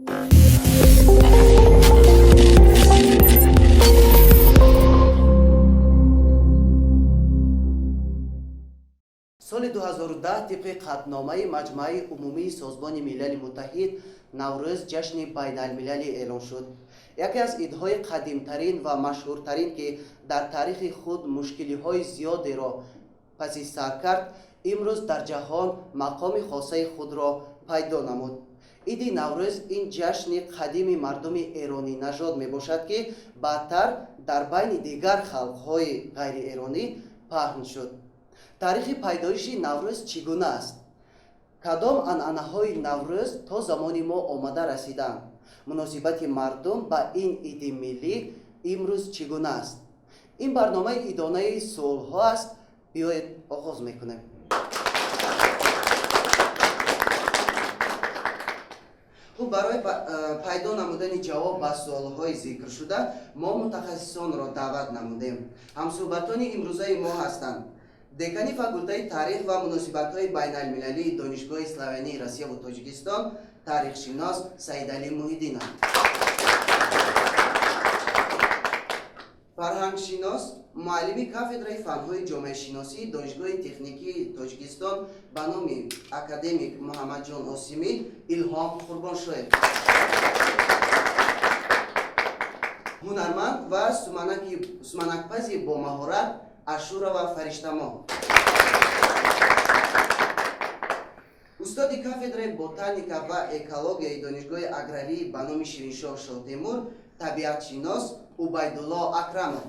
Соли 2010 тибқи қатъномаи Маҷмааи Умумии Созмони Милали Муттаҳид Наврӯз ҷашни байналмилалӣ эълон шуд. Яке аз идҳои қадимтарин ва машҳуртарин, ки дар таърихи худ мушкилиҳои зиёдеро паси сар кард, имрӯз дар ҷаҳон мақоми хосаи худро пайдо намуд. Иди Наврӯз ин ҷашни қадими мардуми эронинажод мебошад, ки баъдтар дар байни дигар халқҳои ғайриэронӣ паҳн шуд. Таърихи пайдоиши Наврӯз чӣ гуна аст? Кадом анъанаҳои Наврӯз то замони мо омада расиданд? Муносибати мардум ба ин иди миллӣ имрӯз чӣ гуна аст? Ин барномаи идонаи суолҳо аст. Биёед, оғоз мекунем. Хуб, барои пайдо намудани ҷавоб ба суолҳои зикршуда мо мутахассисонро даъват намудем. Ҳамсӯҳбатони имрӯзаи мо ҳастанд: декани факултаи таърих ва муносибатҳои байналмилалии Донишгоҳи славянии Россияву Тоҷикистон, таърихшинос Саидалӣ Муҳиддинов, фарҳангшинос, муаллими кафедраи фанҳои ҷомеашиносии Донишгоҳи техникии Тоҷикистон ба номи академик Муҳаммадҷон Осимӣ Илҳом Қурбоншоев, ҳунарманд ва суманакпази бомаҳорат Ашурова Фариштамоҳ, устоди кафедраи ботаника ва экологияи Донишгоҳи аграрӣ ба номи Шириншоҳ Шоҳтемур, табиатшинос Убайдулло Акрамов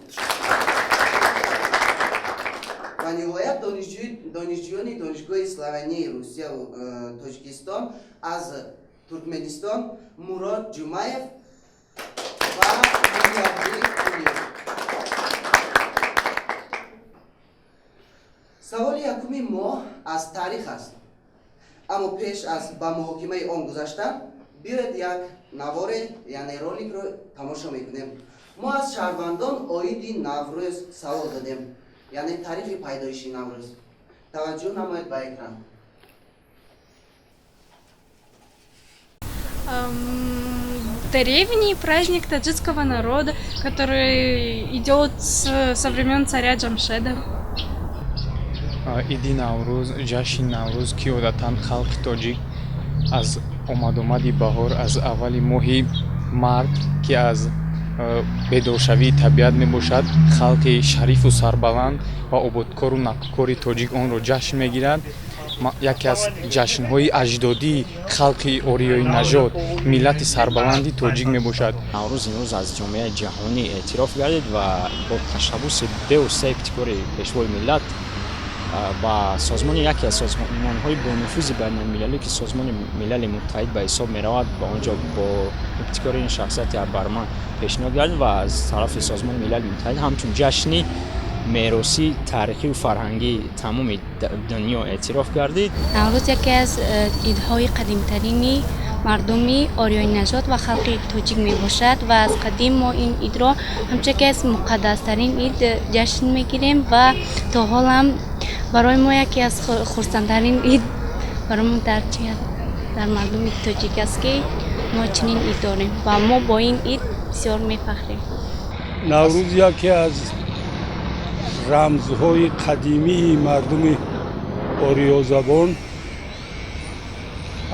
ва ниҳоят донишҷӯёни Донишгоҳи славянии Русияву Тоҷикистон аз Туркменистон Мурод Ҷумаев ва Муҳябдӣ Кулиев. Саволи якуми мо аз таърих аст, аммо пеш аз ба муҳокимаи он гузаштан биёед, як наворе, яъне роликро тамошо мекунем. Мо аз шаҳрвандон оиди Наврӯз савол додем, яъне таърихи пайдоиши Наврӯз. Таваҷҷӯҳ намоед ба экран. Древний праздник таджикского народа, который идет со времен царя Джамшеда. Иди Наврӯз, ҷашни Наврӯз, ки одатан халқи тоҷик аз омадомади баҳор, аз аввали моҳи март, ки аз бедоршавии табиат мебошад, халқи шарифу сарбаланд ва ободкору накӯкори тоҷик онро ҷашн мегирад. Яке аз ҷашнҳои аҷдодии халқи ориёинажод, миллати сарбаланди тоҷик мебошад. Наврӯз имрӯз аз ҷомеаи ҷаҳонӣ эътироф гардид ва бо ташаббуси бевоситаи ибтикори Пешвои миллат ба созмони, яке аз созмонҳои бонуфузи байналмилалӣ, ки Созмони Милали Муттаҳид ба ҳисоб меравад, ба он ҷо бо ибтикори ин шахсияти абарманд пешниҳод гардид ва аз тарафи Созмони Милали Муттаҳид ҳамчун ҷашни меросии таърихию фарҳангии тамоми дунё эътироф гардид. Наврӯз яке аз идҳои қадимтарини мардуми ориёинажод ва халқи тоҷик мебошад ва аз қадим мо ин идро ҳамчун яке аз муқаддастарин ид ҷашн мегирем ва то ҳол ҳам барои мо яке аз хурсандтарин ид барои мо дар чи дар мардуми тоҷик аст, ки мо чунин ид дорем ва мо бо ин ид бисёр мефахрем. Наврӯз яке аз рамзҳои қадимии мардуми ориёзабон,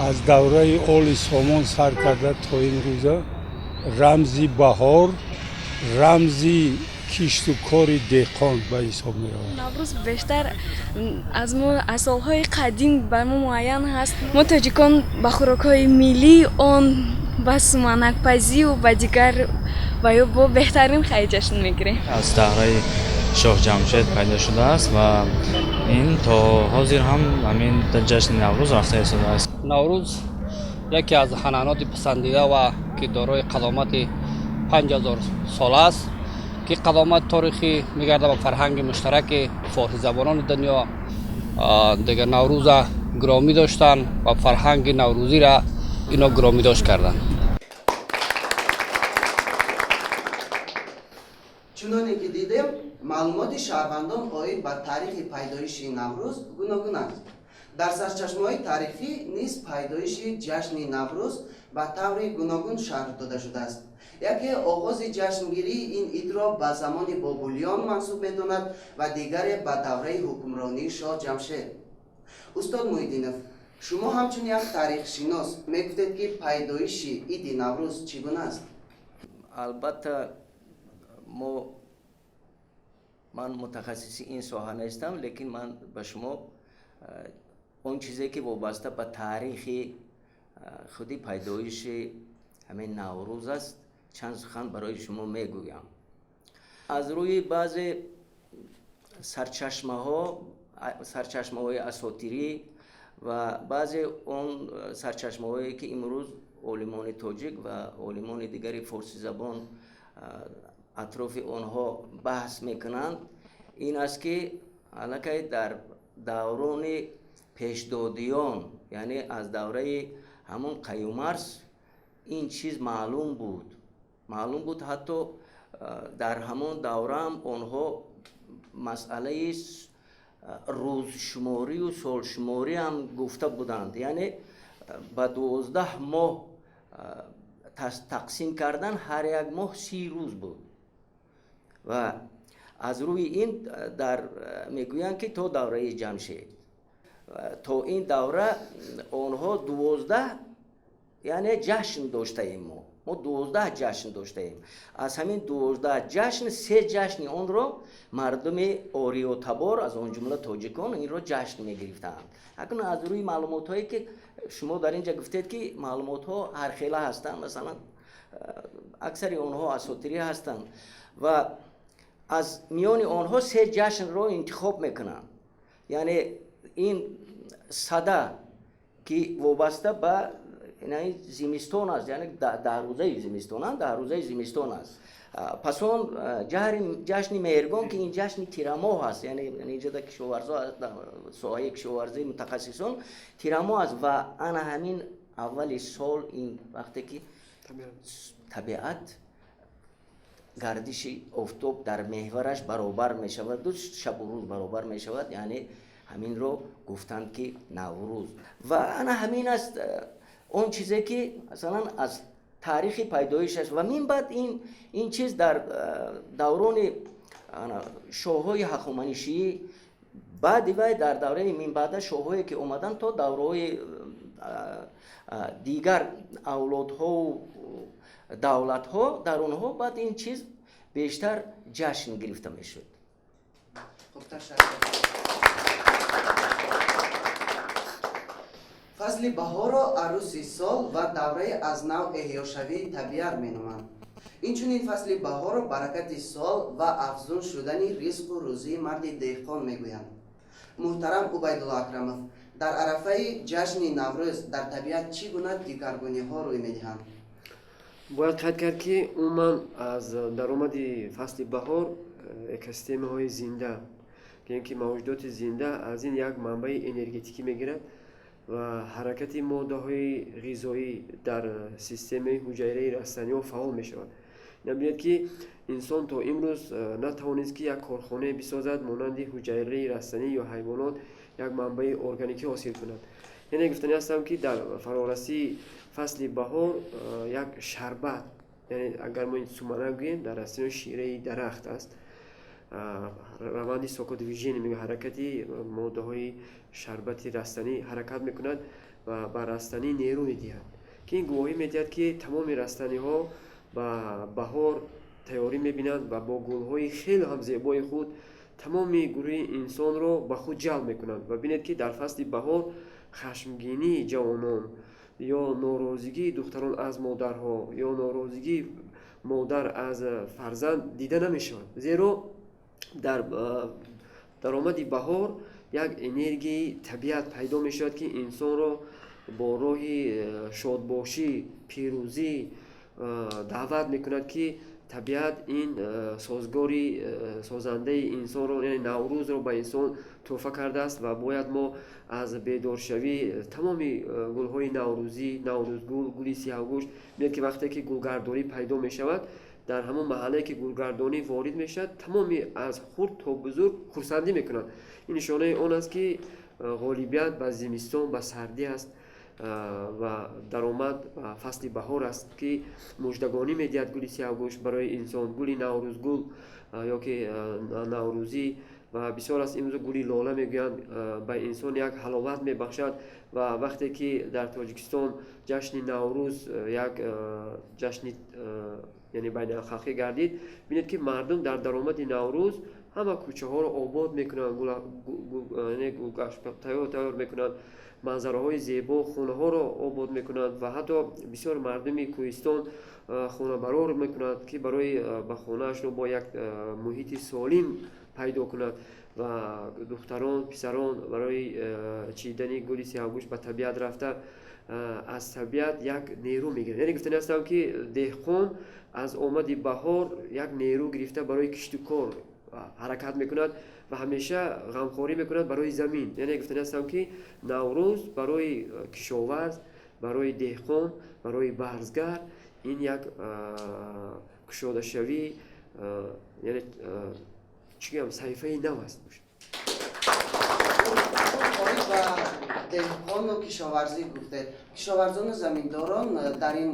аз давраи Оли Сомон сар карда то имрӯза рамзи баҳор, рамзи кишту кори деҳқон ба ҳисоб меравад. Наврӯз бештар аз мо аз солҳои қадим бар мо муайян ҳаст. Мо тоҷикон ба хӯрокҳои миллии он, ба суманакпазию ба дигар ва ё бо беҳтарин хеле ҷашн мегирем. Аз давраи Шоҳ Ҷамшед пайдо шудааст ва ин то ҳозир ҳам ҳамин ҷашни Наврӯз рафта истодааст. Наврӯз яке аз анъанаоти писандида ва ки дорои қадомати 5000 сола аст, ки қадомат таърихӣ мегардад ба фарҳанги муштараки форсизабонони дунё. Дигар Наврӯза гиромӣ доштанд ва фарҳанги наврӯзиро ино гиромӣ дошт карданд. Чуноне ки дидем, маълумоти шаҳрвандон оид ба таърихи пайдоиши Наврӯз гуногун аст. Дар сарчашмаҳои таърихӣ низ пайдоиши ҷашни Наврӯз Ба таври гуногун шарҳ дода шудааст. Яке оғози ҷашнгирии ин идро ба замони бобулиён мансуб медонад ва дигаре ба давраи ҳукмронии шоҳ Ҷамшед. Устод Муҳиддинов, шумо ҳамчун як таърихшинос мегуфтед, ки пайдоиши иди Наврӯз чӣ гуна аст? Албатта, ман мутахассиси ин соҳа нестам, лекин ман ба шумо он чизе ки вобаста ба таърихи худи пайдоиши ҳамин Наврӯз аст, чанд сухан барои шумо мегӯям. Аз рӯи баъзе сарчашмаҳо, сарчашмаҳои асотирӣ ва баъзе он сарчашмаҳое ки имрӯз олимони тоҷик ва олимони дигари форсизабон атрофи онҳо баҳс мекунанд, ин аст ки аллакай дар даврони пешдодиён, яъне аз давраи ҳамон Қаюмарс, ин чиз маълум буд. Маълум буд, ҳатто дар ҳамон давраам онҳо масъалаи рӯзшуморию солшумориам гуфта буданд, яъне ба 12 моҳ тақсим кардан, ҳар як моҳ 30 рӯз буд. Ва аз рӯи ин дар мегӯянд ки то давраи Ҷамшед, то ин давра онҳо 12, яъне ҷашн доштаем. Мо 12 ҷашн доштаем. Аз ҳамин 12 ҷашн се ҷашни онро мардуми ориётабор, аз он ҷумла тоҷикон, инро ҷашн мегирифтаанд. Акнун аз рӯи маълумотҳое ки шумо дар ин ҷа гуфтед, ки маълумотҳо ҳархела ҳастанд, масалан, аксари онҳо асотирӣ ҳастанд, ва аз миёни онҳо се ҷашнро интихоб мекунанд, яъне ин Сада, ки вобаста ба зимистон аст, яъне 10 рӯзаи зимистон, 10 рӯзаи зимистон аст. Пас он ҷашни Меҳргон, ки ин ҷашни тирамоҳ аст, яъне инҷода кишоварзо, соҳаи кишоварзии мутахассисон, тирамоҳ аст. Ва ана ҳамин аввали сол, ин вақте ки табиат гардиши офтоб дар меҳвараш баробар мешаваду шабу рӯз баробар мешавад, яъне ҳаминро гуфтанд ки Наврӯз. Ва ана ҳамин аст он чизе ки масалан аз таърихи пайдоишаш. Ва мин баъд ин чиз дар даврони шоҳҳои ҳахоманишӣ, баъди вай дар давраи минбаъда шоҳҳое ки омаданд, то давраҳои дигар авлодҳову давлатҳо, дар онҳо баъд ин чиз бештар ҷашн гирифта мешуд. Хуб, ташаккур. Фасли баҳорро арӯси сол ва давраи аз нав эҳёшавии табиат меноманд. Инчунин фасли баҳорро баракати сол ва афзун шудани ризқу рӯзии марди деҳқон мегӯянд. Муҳтарам Убайдулло Акрамов, дар арафаи ҷашни Наврӯз дар табиат чӣ гуна дигаргуниҳо рӯй медиҳанд? Бояд қайд кард, ки умуман аз даромади фасли баҳор экосистемаҳои зинда, ин ки мавҷудоти зинда, аз ин як манбаи энергетикӣ мегирад ва ҳаракати моддаҳои ғизоӣ дар системаи ҳуҷайраи растаниҳо фаъол мешавад. Бинед, ки инсон то имрӯз натавонист, ки як корхонае бисозад, монанди ҳуҷайраи растанӣ ё ҳайвонот як манбаи органикӣ ҳосил кунад. Яъне гуфтанӣ ҳастам, ки дар фарорасии фасли баҳор як шарбат, яъне агар мо суманак гӯем, дар растаниҳо шираи дарахт аст, раванди сокодвижение мегӯяд, ҳаракати моддаҳои шарбати растанӣ ҳаракат мекунад ва ба растанӣ нерӯ медиҳад, ки ин гувоҳӣ медиҳад, ки тамоми растаниҳо ба баҳор тайёрӣ мебинанд ва бо гулҳои хеле ҳам зебои худ тамоми гурӯҳи инсонро ба худ ҷалб мекунанд. Ва бинед, ки дар фасли баҳор хашмгинии ҷавонон ё норозигии духтарон аз модарҳо ё норозигии модар аз фарзанд дида намешавад, зеро дар даромади баҳор як энергияи табиат пайдо мешавад, ки инсонро бо роҳи шодбошӣ, пирӯзӣ даъват мекунад, ки табиат ин созгори созандаи инсонро, яъне Наврӯзро ба инсон тӯҳфа кардааст. Ва бояд мо аз бедоршавӣ тамоми гулҳои наврӯзӣ, наврӯзгул, гули сиёҳгӯшт, бинед, ки вақте ки гулгардонӣ пайдо мешавад, дар ҳамон маҳаллае ки гулгардонӣ ворид мешавад, тамоми аз хурд то бузург хурсандӣ мекунанд. Ин нишонаи он аст, ки ғолибият ба зимистон, ба сардӣ аст. Ва даромад ба фасли баҳор аст, ки муждагонӣ медиҳад гули сиёҳгӯш барои инсон, гули наврӯзгул ё ки наврӯзӣ. Ва бисёр аст имрӯз гули лола мегӯянд, ба инсон як ҳаловат мебахшад. Ва вақте ки дар Тоҷикистон ҷашни Наврӯз як ҷашни, яъне байналхалқӣ гардид, бинед, ки мардум дар даромади Наврӯз ҳама кӯчаҳоро обод мекунанд, яъне тайёр мекунанд, манзараҳои зебо, хонаҳоро обод мекунанд ва ҳатто бисёр мардуми кӯҳистон хонабарор мекунанд, ки барои ба хонаашро бо як муҳити солим пайдо кунад. Ва духтарон, писарон барои чидани гули сиёҳгӯш ба табиат рафта, аз табиат як нерӯ мегиранд. Яъне гуфтани ҳастам, ки деҳқон аз омади баҳор як нерӯ гирифта барои кишту кор ҳаракат мекунад ва ҳамеша ғамхорӣ мекунад барои замин. Яъне гуфтани ҳастам, ки Наврӯз барои кишоварз, барои деҳқон, барои барзгар ин як кушодашавӣ, яъне чӣ гӯям, саҳифаи нав аст. Ба деҳқону кишоварзӣ гуфтед. Кишоварзону заминдорон дар ин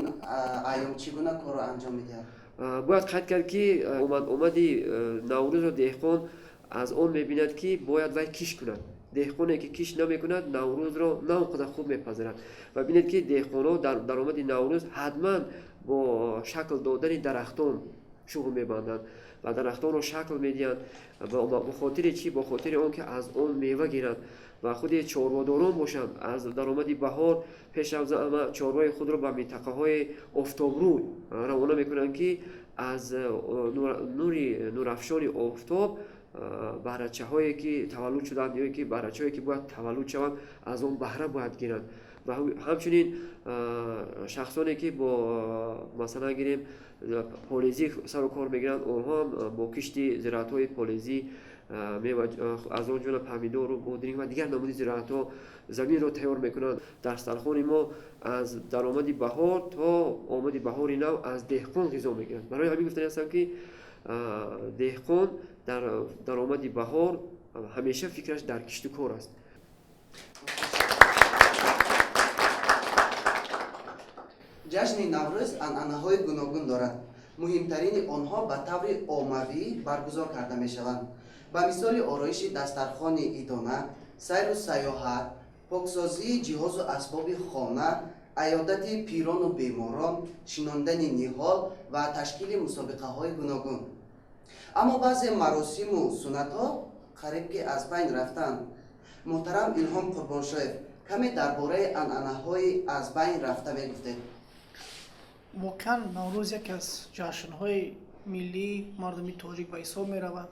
айём чӣ гуна корро анҷом медиҳанд? Бояд қайд кард, ки омади Наврӯзро деҳқон аз он мебинад, ки бояд вай кишт кунад. Деҳқоне, ки кишт намекунад, Наврӯзро на он қадар хуб мепазирад. Ва бинед, ки деҳқонҳо дар даромади Наврӯз ҳатман бо шакл додани дарахтон шуғл мебанданд ва дарахтонро шакл медиҳанд. Бо хотири чӣ? Бо хотири он ки аз он мева гиранд. Ва худи чорводорон бошанд, аз даромади баҳор пеш аз ҳама чорвои худро ба минтақаҳои офтобрӯ равона мекунанд, ки аз нури нурафшони офтоб баҳрачаҳое, ки таваллуд шуданд, ё ки баҳрачаҳое, ки бояд таваллуд шаванд, аз он баҳра бояд гиранд. Ва ҳамчунин шахсоне, ки бо, масалан гирем, полезӣ сару кор мегиранд, онҳо ҳам бо кишти зироатҳои полезӣ, аз он ҷумла помидору бодринг ва дигар намуди зироатҳо заминро тайёр мекунанд. Дастархони мо аз даромади баҳор то омади баҳори нав аз деҳқон ғизо мегирад. Барои ҳамин гуфтани ҳастам, ки деҳқон дар даромади баҳор ҳамеша фикраш дар кишту кор аст. Ҷашни Наврӯз анъанаҳои гуногун дорад. Муҳимтарини онҳо ба таври оммавӣ баргузор карда мешаванд. Ба мисоли ороиши дастархони идона, сайру сайёҳат, поксозии ҷиҳозу асбоби хона, аёдати пирону беморон, шинондани ниҳол ва ташкили мусобиқаҳои гуногун. Аммо баъзе маросиму суннатҳо қариб ки аз байн рафтанд. Муҳтарам Илҳом Қурбоншоев, каме дар бораи анъанаҳои аз байн рафта мегуфтед. Воқеан, Наврӯз яке аз ҷашнҳои миллии мардуми тоҷик ба ҳисоб меравад.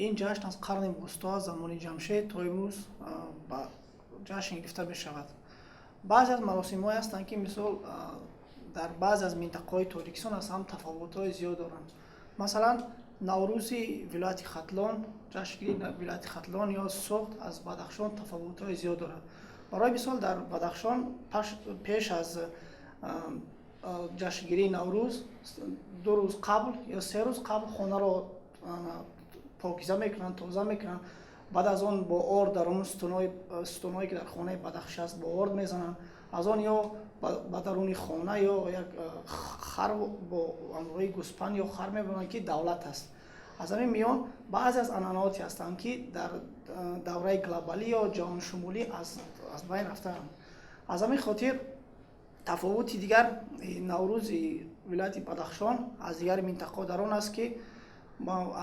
Ин ҷашн аз қарни вусто, аз замони Ҷамшед то имрӯз ба ҷашн гирифта мешавад. Баъзе аз маросимҳое ҳастанд, ки мисол дар баъзе аз минтақаҳои Тоҷикистон аз ҳам тафовутҳои зиёд доранд. Масалан, Наврӯзи вилояти Хатлон, ҷашнгирии вилояти Хатлон ё Суғд аз Бадахшон тафовутҳои зиёд дорад. Барои мисол, дар Бадахшон пеш аз ҷашнгирии Наврӯз 2 рӯз қабл ё 3 рӯз қабл хонаро покиза мекунанд, тоза мекунанд. Баъд аз он бо орд дар он сутунҳое, ки дар хонаи Бадахш аст, бо орд мезананд. Аз он ё ба даруни хона ё як хар бо ҳамроҳи гӯспанд ё хар мебаранд, ки давлат аст. Аз ҳамин миён баъзе аз анъанаоте ҳастанд, ки дар давраи глобалӣ ё ҷаҳоншумулӣ аз байн рафтаанд. Аз ҳамин хотир тафовути дигар Наврӯзи вилояти Бадахшон аз дигари минтақаҳо дар он аст, ки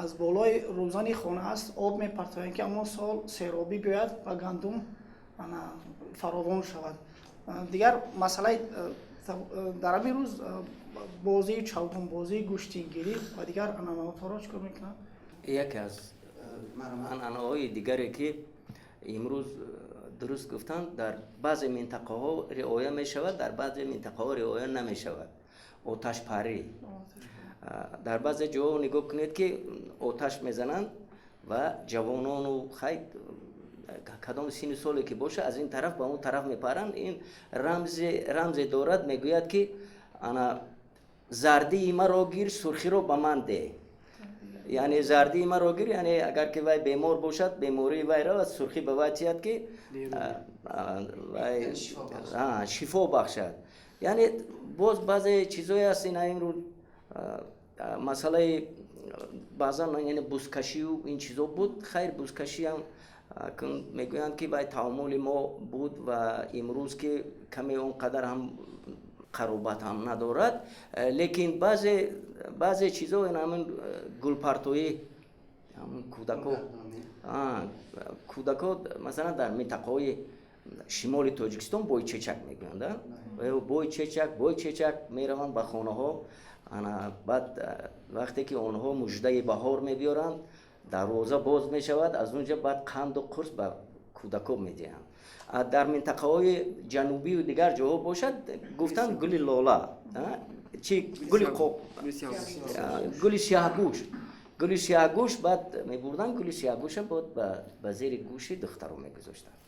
аз болои рӯзани хона аст об мепартоянд, ки ҳамон сол серобӣ биёяд ва гандум фаровон шавад. Дигар масъалаи дар ҳамин рӯз бозии чавгунбозӣ, гӯштингирӣ ва дигар анъанаотҳоро чӣ кор мекунанд? Яке аз анъанаҳои дигаре, ки имрӯз дуруст гуфтанд, дар баъзе минтақаҳо риоя мешавад, дар баъзе минтақаҳо риоя намешавад: оташпарӣ. Дар баъзе ҷоҳо нигоҳ кунед, ки оташ мезананд ва ҷавонону хай кадом синну соле ки боша, аз ин тараф ба он тараф мепаранд. Ин рамзе дорад. Мегӯяд, ки ана зардии маро гир, сурхиро ба ман деҳ. Яъне зардии маро гир, яъне агар ки вай бемор бошад, бемории вай равад, сурхӣ ба вай тиҳад, ки вай шифо бахшад. Яъне боз баъзе чизое аст, ина имрӯз масъалаи баъзан, яъне бузкашию ин чизо буд. Хайр, бузкашиам мегӯянд, ки вай таомули мо буд ва имрӯз ки каме он қадар ҳам қаробат ҳам надорад, лекин баъзе чизо, ҳамин гулпартоӣ, ҳамин кӯдако, масалан, дар минтақаҳои шимоли Тоҷикистон бойчечак мегӯянд, бойчечак, бойчечак мераванд ба хонаҳо. Баъд вақте ки онҳо муждаи баҳор мебиёранд, дарвоза боз мешавад, аз он ҷо баъд қанду қурс ба кӯдако медиҳанд. Дар минтақаҳои ҷанубию дигар ҷоҳо бошад, гуфтанд гули лола, чи гули қоқ, гули сиёҳгӯш, гули сиёҳгӯш баъд мебурданд, гули сиёҳгӯша бод ба зери гӯши духтаро мегузоштанд.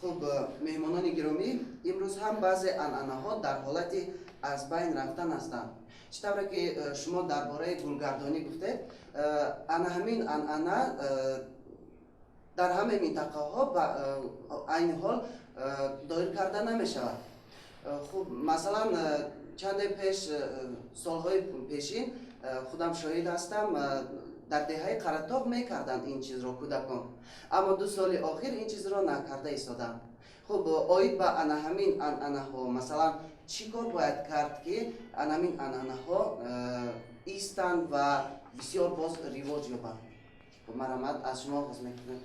Хуб, меҳмонони гиромӣ, имрӯз ҳам баъзе анъанаҳо дар ҳолати аз байн рафтан ҳастанд. Чӣ тавре ки шумо дар бораи гулгардонӣ гуфтед, ана ҳамин анъана дар ҳамаи минтақаҳо айни ҳол доир карда намешавад. Хуб, масалан, чанде пеш, солҳои пешин, худам шоҳид ҳастам, дар деҳаи Қаратоғ мекарданд ин чизро кӯдакон, аммо 2 соли охир ин чизро накарда истоданд. Хуб, оид ба ана ҳамин анъанаҳо, масалан, чӣ кор бояд кард, ки ана ҳамин анъанаҳо истанд ва бисёр боз ривоҷ ёбанд? Хуб, марҳамат, аз шумо оғоз мекунем.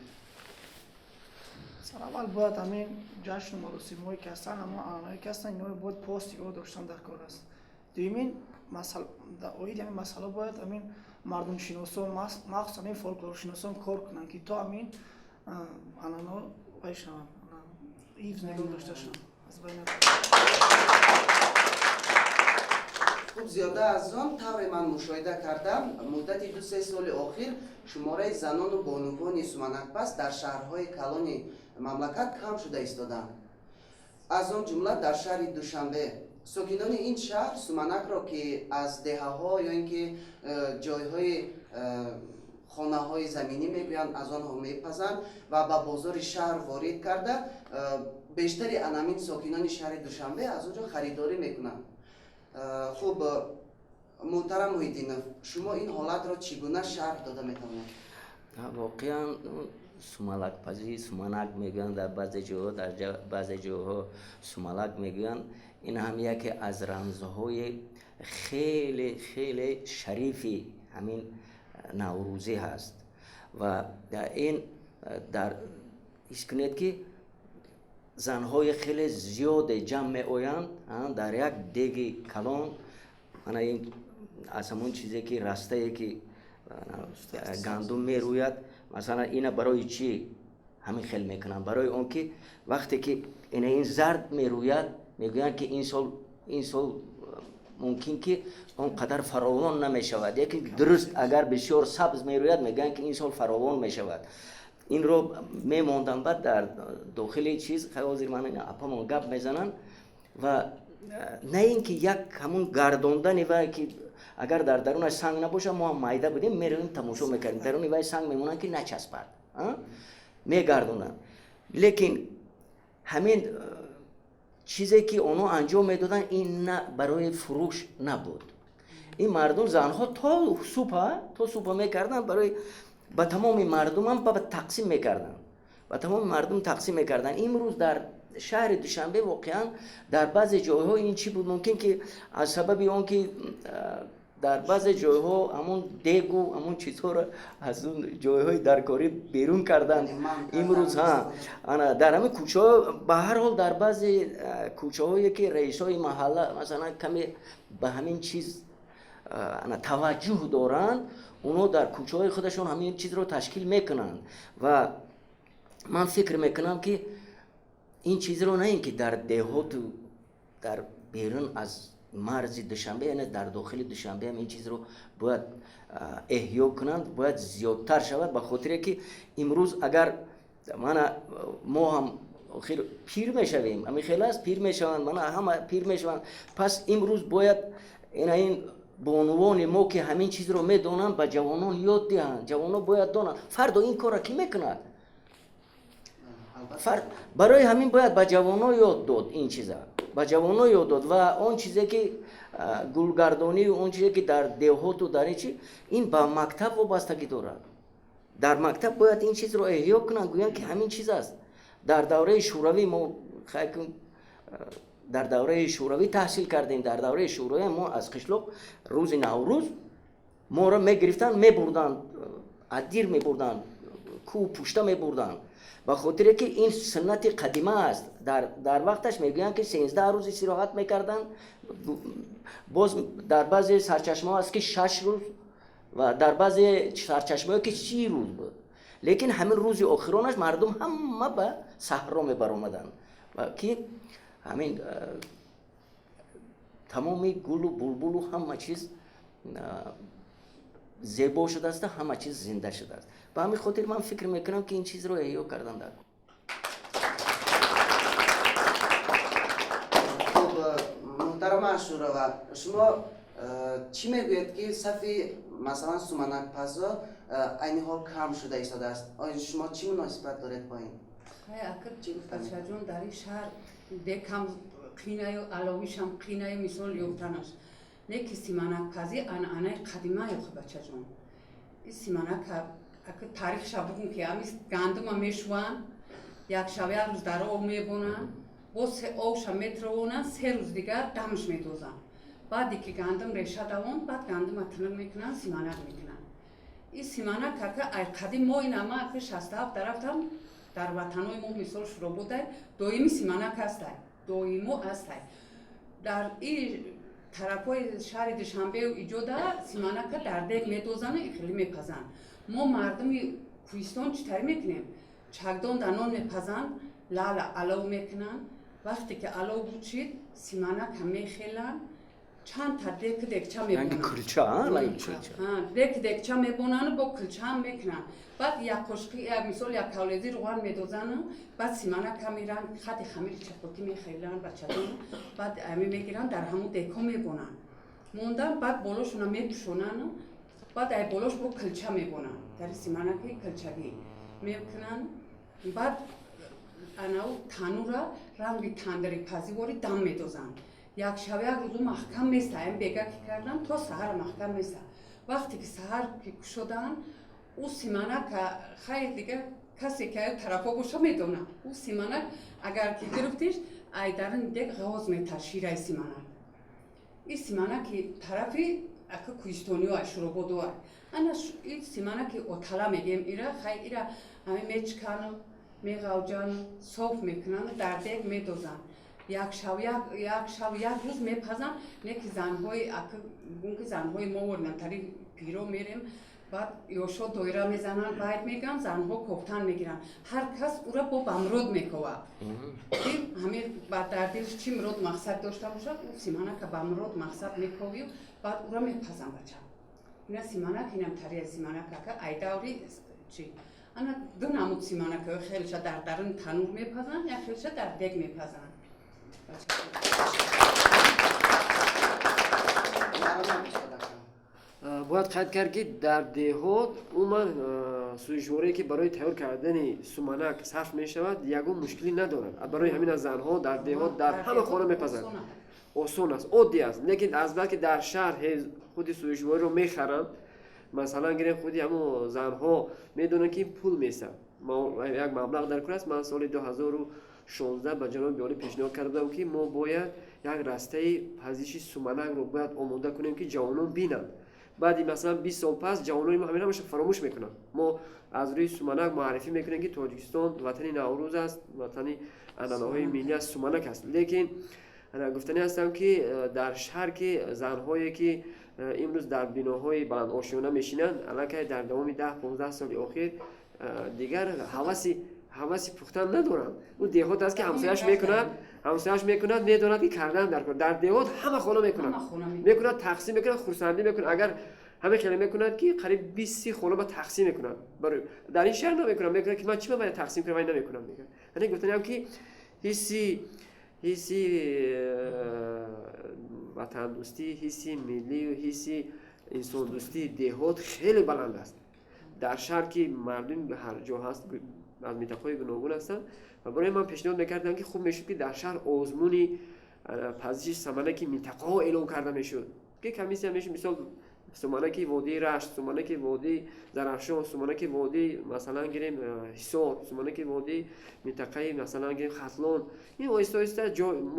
Сараввал бояд ҳамин ҷашну маросимҳое ки ҳастанд, ҳамон анъанаҳое ки ҳастанд, инҳоро бояд пос нигоҳ доштан дар кор аст. Дуюмин, оиди ҳамин масъала бояд ҳамин мардумшиносон, махсусан ҳамин фолклоршиносон кор кунанд, ки то ҳамин анъанаҳо вай шаванд, ҳифз нигоҳ дошта шаванд, аз байн нараванд. Хуб, зиёда аз он тавре ман мушоҳида кардам, муддати 2-3 соли охир шумораи занону бонувони суманакпаз дар шаҳрҳои калони мамлакат кам шуда истоданд. Аз он ҷумла дар шаҳри Душанбе. Сокинони ин шаҳр суманакро, ки аз деҳаҳо ё ин ки ҷойҳои хонаҳои заминӣ мегӯянд, аз онҳо мепазанд ва ба бозори шаҳр ворид карда, бештари анамин сокинони шаҳри Душанбе аз он ҷо харидорӣ мекунанд. Хуб, муҳтарам Муҳиддинов, шумо ин ҳолатро чӣ гуна шарҳ дода метавонед? Воқеан сумалакпазӣ, суманак мегӯянд дар баъзе ҷоҳо, дар баъзе ҷоҳо сумалак мегӯянд. Ин ҳам яке аз рамзҳои хеле хеле шарифи ҳамин наврӯзӣ ҳаст ва ин дар ҳис кунед, ки занҳои хеле зиёде ҷамъ меоянд дар як деги калон, ана ин аз ҳамон чизе ки растае ки гандум мерӯяд, масалан, ина барои чӣ ҳамин хел мекунанд? Барои он ки вақте ки ина ин зард мерӯяд, мегӯянд, ки ин сол мумкин ки он қадар фаровон намешавад, яке дуруст агар бисёр сабз мерӯяд, мегӯянд, ки ин сол фаровон мешавад. Инро мемонданд баъд дар дохили чиз. Ҳозир ман апамон гап мезананд ва на ин ки як ҳамун гардондани вай, ки агар дар дарунаш санг набошад, мо ҳам майда будем, меравем тамошо мекардем, даруни вай санг мемонанд, ки начаспад, мегардонанд. Лекин ҳамин чизе ки онҳо анҷом медоданд, ин на барои фурӯш набуд. Ин мардум, занҳо то субҳа мекарданд, барои ба тамоми мардумам тақсим мекарданд, ба тамоми мардум тақсим мекарданд. Имрӯз дар шаҳри Душанбе воқеан дар баъзе ҷойҳо ин чӣ буд, мумкин ки аз сабаби он ки дар баъзе ҷойҳо ҳамун дегу ҳамун чизҳоро аз он ҷойҳои даркорӣ берун карданд. Имрӯз ҳа, ана дар ҳамин кӯчаҳо, ба ҳар ҳол дар баъзе кӯчаҳое ки раисҳои маҳалла масалан каме ба ҳамин чиз ана таваҷҷӯҳ доранд, онҳо дар кӯчаҳои худашон ҳамин чизро ташкил мекунанд. Ва ман фикр мекунам, ки ин чизро на ин ки дар деҳоту дар берун аз марзи Душанбе, яъне дар дохили Душанбе ҳам ин чизро бояд эҳё кунанд, бояд зиёдтар шавад, ба хотире ки имрӯз агар мана мо ҳам Охир пир мешавем, ҳамин хел аст, пир мешаванд, мана ҳама пир мешаванд. Пас имрӯз бояд ина ин бонувони мо, ки ҳамин чизро медонанд, ба ҷавонон ёд диҳанд. Ҷавонон бояд донанд, фардо ин корро кӣ мекунад. Барои ҳамин бояд ба ҷавонон ёд дод, ин чиза ба ҷавонон ёд дод. Ва он чизе ки гулгардонию он чизе ки дар деҳоту дар ин чи, ин ба мактаб вобастагӣ дорад. Дар мактаб бояд ин чизро эҳё кунанд, гӯянд, ки ҳамин чиз аст. Дар давраи шӯравӣ мо дар давраи шӯравӣ таҳсил кардем. Дар давраи шӯравӣ мо аз қишлоқ рӯзи Наврӯз моро мегирифтанд, мебурданд, аддир мебурданд, кӯҳ пушта мебурданд, ба хотире ки ин суннати қадима аст. Дар вақташ мегӯянд, ки 13 рӯз истироҳат мекарданд. Боз дар баъзе сарчашмаҳо аст, ки 6 рӯз, ва дар баъзе сарчашмаҳое, ки 30 рӯз буд. Лекин ҳамин рӯзи охиронаш мардум ҳама ба саҳро мебаромаданд, ки ҳамин тамоми гулу булбулу ҳама чиз зебо шудааст, ҳама чиз зинда шудааст. Ба ҳамин хотир ман фикр мекунам, ки ин чизро эҳё кардан дар Хуб, муҳтарама Ашурова, шумо чӣ мегӯед, ки сафи, масалан, суманакпазо айни ҳол кам шуда истодааст? Оё шумо чӣ муносибат доред бо ин? Бачаҷон, дар ин шаҳр бекам қинаю аловишам қинаю, мисол, ёфтанаш не, ки симанакпазӣ анъанаи қадимаю. Бачаҷон, ин симанак таърихша бугум, ки ами гандума мешуванд, як шаб, як рӯз дар об мебонанд, боз обша метровонанд, 3 рӯз дигар дамш медозанд. Баъде ки гандум реша давонд, баъд гандума тинук мекунанд, симанак мекунанд. Ин симанак ака ай қадим мо ин ама ака 67 дарафтам, дар ватанҳои мо, мисол, Шурободай, доими симанак ҳастай, доимо ҳастай. Дар и тарафҳои шаҳри Душанбеу иҷода симанака дар дег медозану хеле мепазанд. Мо мардуми кӯҳистон чӣ тарӣ мекунем? Чагдон дар нон мепазанд, лала алов мекунанд. Вақте ки алов бучид, симанака мехеланд, чандта деку декча мебонанд, деку декча мебонану бо кулчаам мекунанд. Баъд як қошуқи, мисол, як кавлези руған медозану баъд симанака меранд, хати хамири чапотӣ мехеланд, бачадон. Баъд ами мегиранд, дар ҳамун декҳо мебонанд, мондан, баъд болошона мепӯшонану баъд ай болош бо килча мебонанд, дар симанаки килчагӣ мекунанд. Баъд анау танура ранги тандири пазивори дам медозанд. Як шаб, як рӯзу маҳкам места, ам бега ки кардан, то саҳар маҳкам места. Вақте ки саҳар ки кушоданд, ӯ симанак, хайр, дига касе ки аю тарафҳо боша, медонад, ӯ симанак агар ки гирифтиш, ай дарин дег ғоз метар шираи симанак. Ин симанаки тарафи ака кӯҳистониҳо, Шурободоа. Ана ин симанаки отала мегем ира. Хай, ира ҳами мечикану меғавҷану соф мекунану дар дег медозанд, як шаб, як шаб, як рӯз мепазанд. Не ки занҳои гум, ки занҳои мо натари пиро мерем, баъд ёшо доира мезананд, байт мегӯянд, занҳо кофтан мегиранд. Ҳар кас ура бо бамрод мековад, ки ҳамин дар дилш чӣ мурод мақсад дошта бошад, ӯ симанака ба мурод мақсад мековию баъд ура мепазанд, бача. Ина симанак, инам тария симанак ака айдаври чи. Ана ду намуд симанака: хелша дар дарун танур мепазанд, як хелша дар дег мепазанд. Бояд қайд кард, ки дар деҳот умуман сӯзишворие, ки барои тайёр кардани суманак сарф мешавад, ягон мушкилӣ надорад. Барои ҳамин аз занҳо дар деҳот дар ҳама хона мепазанд, осон аст, оддӣ аст. Лекин азбаски дар шаҳр худи сӯзишвориро мехаранд, масалан гирем, худи ҳамон занҳо медонанд, ки пул месад, як маблағ дар кор аст. Ман соли 2016 ба ҷаноби олӣ пешниҳод карда будам, ки мо бояд як растаи пазиши суманакро бояд омода кунем, ки ҷавонон бинанд. Баъди, масалан, 20 сол пас ҷавонони мо ҳамин ҳамаша фаромӯш мекунанд. Мо аз рӯи суманак муаррифӣ мекунем, ки Тоҷикистон ватани Наврӯз аст, ватани анъанаҳои миллӣ аст, суманак аст. Лекин гуфтанӣ ҳастам, ки дар шаҳр ки занҳое, ки имрӯз дар биноҳои баландошёна мешинанд, аллакай дар давоми 10-15 соли охир дигар ҳаваси пухтан надоранд. Ӯ деҳот аст, ки ҳамсояш мекунад, медонад, ки кардан дар кор. Дар деҳот ҳама хона мекунад, тақсим мекунад, хурсандӣ мекунад. Агар Ҳамин хеле мекунад, ки қариб 20-30 хона ба тақсим мекунад. Дар ин шаҳр намекунам, мекунад ки ман чӣ бояд тақсим кунам, вай намекунам, мегӯяд. Яъне гуфтаниам, ки ҳисси ватандӯстӣ, ҳисси миллию ҳисси инсондӯстии деҳот хеле баланд аст. Дар шаҳр ки мардум ҳар ҷо ҳаст, аз минтақаҳои гуногун ҳастанд, ва барои ман пешниҳод мекардам, ки хуб мешуд, ки дар шаҳр озмуни пазиши саманаки минтақаҳо эълон карда мешуд, ки комиссия мешуд, мисол, суманаки водии Рашт, суманаки водии Зарафшон, суманаки водии, масалан гирем, Ҳисор, суманаки водии минтақаи, масалан гирем, Хатлон. Ин оҳиста оҳиста